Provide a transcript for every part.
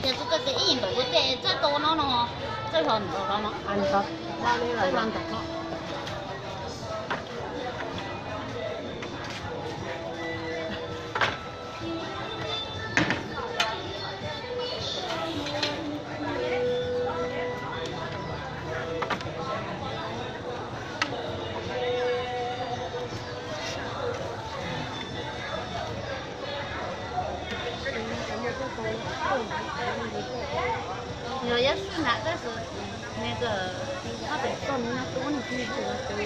Yog txuj txawj tes ib yim npawm kuv tej txawj tau no no, txawj hlo ntawd hlo no, txawj hlo ntawd hlo. Yog yab swj nram tab sis nws koj pem txog nws no tub nws tsis tshua tub.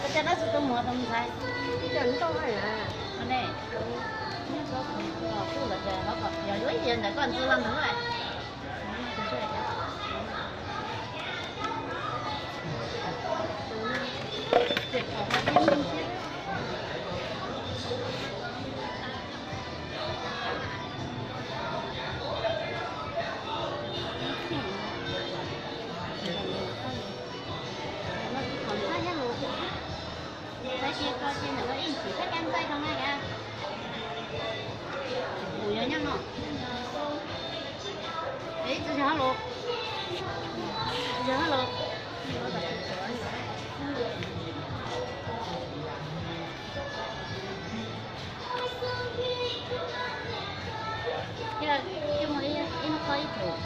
Koj coj dab tsi tuaj muag rau ntxhais? Ib co ntau hais na. Ne, kuj los ces ho kom yog yuav ib yam ntawm koj ntxhais los ntawd lawm. Tab sis koj ces ntawm no ib ntsis thaj caj ntxaij rau na yom. Kuv yuav nyob no. Ib txhia yog hab los, txhia yog hab los. Yog, yog mus ib qho ib tug.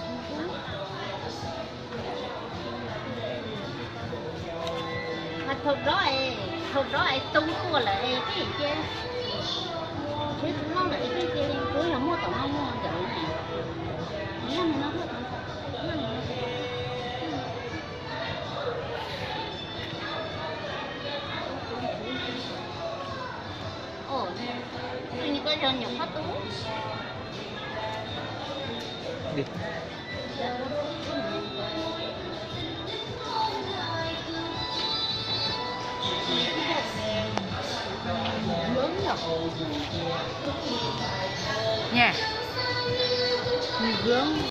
Mas thaum dob es, thaum dob es tub tuaj lawm es peb cia, tsheb tsis laub lawm es peb cia li, kuv yog muaj tom no muaj ntawm ne. Nyob mus no muaj tom no. Tus ni koj yog nyuam qhuav tub. Nya, nws vwm.